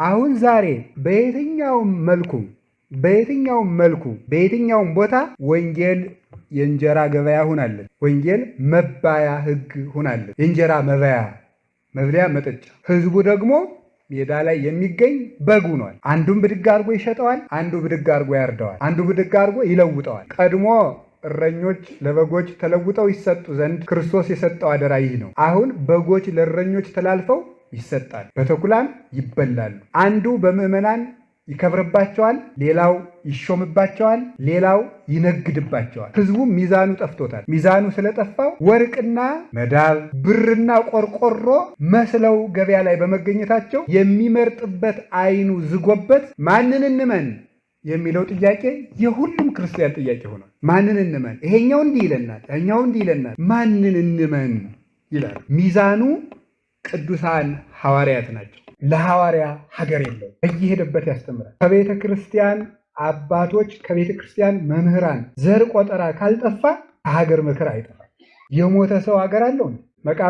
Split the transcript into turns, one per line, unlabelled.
አሁን ዛሬ በየትኛውም መልኩ በየትኛውም መልኩ በየትኛውም ቦታ ወንጌል የእንጀራ ገበያ ሆናለች። ወንጌል መባያ ሕግ ሆናለች። የእንጀራ መበያ መብለያ መጠጫ። ህዝቡ ደግሞ ሜዳ ላይ የሚገኝ በግ ሆኗል። አንዱን ብድግ አድርጎ ይሸጠዋል፣ አንዱ ብድግ አድርጎ ያርደዋል፣ አንዱ ብድግ አድርጎ ይለውጠዋል። ቀድሞ እረኞች ለበጎች ተለውጠው ይሰጡ ዘንድ ክርስቶስ የሰጠው አደራ ይህ ነው። አሁን በጎች ለእረኞች ተላልፈው ይሰጣል፣ በተኩላም ይበላሉ። አንዱ በምዕመናን ይከብርባቸዋል፣ ሌላው ይሾምባቸዋል፣ ሌላው ይነግድባቸዋል። ህዝቡ ሚዛኑ ጠፍቶታል። ሚዛኑ ስለጠፋው ወርቅና መዳብ ብርና ቆርቆሮ መስለው ገበያ ላይ በመገኘታቸው የሚመርጥበት ዓይኑ ዝጎበት ማንን እንመን የሚለው ጥያቄ የሁሉም ክርስቲያን ጥያቄ ሆኗል። ማንን እንመን? ይሄኛው እንዲህ ይለናል፣ ያኛው እንዲህ ይለናል። ማንን እንመን ይላል። ሚዛኑ ቅዱሳን ሐዋርያት ናቸው። ለሐዋርያ ሀገር የለውም። በየሄደበት ያስተምራል። ከቤተ ክርስቲያን አባቶች ከቤተ ክርስቲያን መምህራን ዘር ቆጠራ ካልጠፋ ከሀገር ምክር አይጠፋም። የሞተ ሰው ሀገር አለው? መቃብር